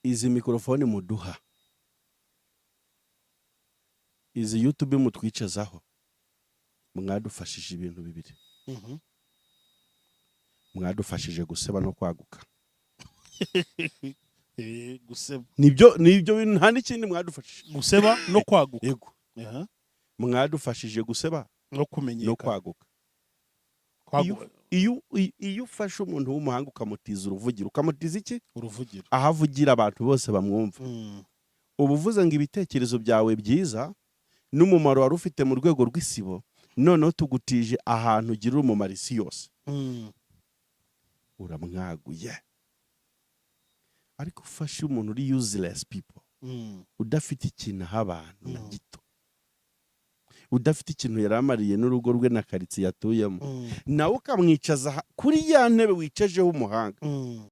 Izi mikorofone muduha, izi YouTube mutwicazaho, mwadufashije ibintu bibiri. Mwadufashije guseba no kwaguka. Guseba. Nibyo bintu, nta n'ikindi mwadufashije. Guseba no kwaguka. Yego. Mwadufashije guseba no no kumenyekana. kwaguka. Kwaguka. Iyo ufashe umuntu w'umuhanga ukamutiza uruvugiro, ukamutiza iki? Uruvugiro. Aho avugira abantu bose bamwumva, uba uvuze ngo ibitekerezo byawe byiza n'umumaro wari ufite mu rwego rw'isibo, noneho tugutije ahantu ugirira umumaro isi yose. Uramwaguye. Ariko ufashe umuntu uri useless people, udafite ikintu aha abantu na gito, udafite ikintu yari amariye n'urugo rwe na karitsiye atuyemo, nawe ukamwicaza kuri ya ntebe wicajeho umuhanga.